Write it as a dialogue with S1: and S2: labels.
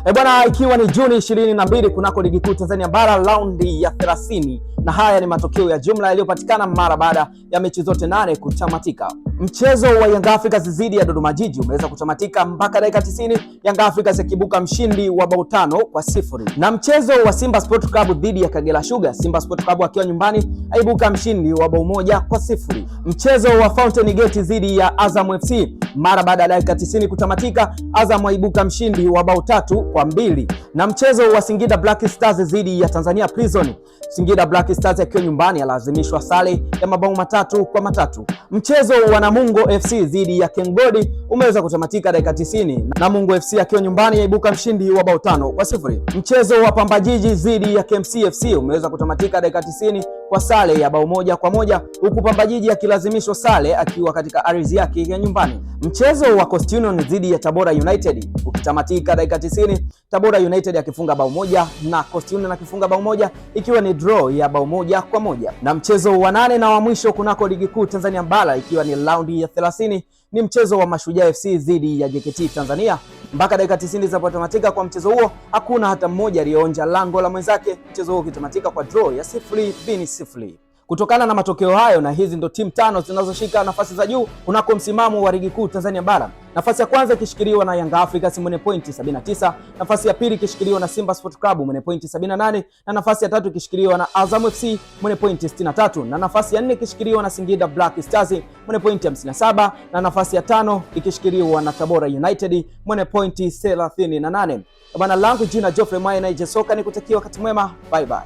S1: E bwana, ikiwa ni Juni 22 kunako Ligi Kuu Tanzania Bara raundi ya 30, na haya ni matokeo ya jumla yaliyopatikana mara baada ya mechi zote 8 kutamatika. Mchezo wa Young Africans dhidi ya Dodoma Jiji umeweza kutamatika mpaka dakika 90, Young Africans akibuka mshindi wa bao 5-0. Na mchezo wa Simba Sport Club dhidi ya Kagera Sugar, Simba Sport Club akiwa nyumbani aibuka mshindi wa bao 1-0. Mchezo wa Fountain Gate dhidi ya Azam FC mara baada ya dakika 90 kutamatika, Azam aibuka mshindi wa bao 3-2. Na mchezo wa Singida Black Stars dhidi ya Tanzania Prison, Singida Black Stars akiwa nyumbani alazimishwa sare ya mabao 3-3. Mchezo wa Namungo FC dhidi ya Kengodi umeweza kutamatika dakika 90, Namungo FC akiwa nyumbani aibuka mshindi wa bao 5-0. Mchezo wa Pamba Jiji dhidi ya KMC FC umeweza kutamatika dakika 90 kwa sare ya bao 1-1, huku Pamba Jiji akilazimishwa sare akiwa katika ardhi yake ya nyumbani. Mchezo wa Coast Union dhidi ya Tabora United ukitamatika dakika 90, Tabora United akifunga bao 1 na Coast Union akifunga bao 1, ikiwa ni draw ya bao 1-1. Na mchezo wa 8 na wa mwisho kunako Ligi Kuu Tanzania Bara ikiwa ni raundi ya 30 ni mchezo wa Mashujaa FC dhidi ya JKT Tanzania. Mpaka dakika 90 zilipotamatika kwa mchezo huo, hakuna hata mmoja aliyeonja lango la mwenzake, mchezo huo ukitamatika kwa draw ya 0-0. Kutokana na matokeo hayo, na hizi ndo timu 5 zinazoshika nafasi za juu kunako msimamo wa Ligi Kuu Tanzania Bara. Nafasi ya kwanza ikishikiliwa na Young Africans mwenye pointi 79, nafasi ya pili ikishikiliwa na Simba Sport Club mwenye pointi 78, na nafasi ya tatu ikishikiliwa na Azam FC mwenye pointi 63, na nafasi ya nne ikishikiliwa na Singida Black Stars mwenye pointi 57, na nafasi ya 5 ikishikiliwa na Tabora United mwenye pointi 38. Bwana langu jina Geoffrey Mwae na Soka, nikutakia wakati mwema. Bye bye.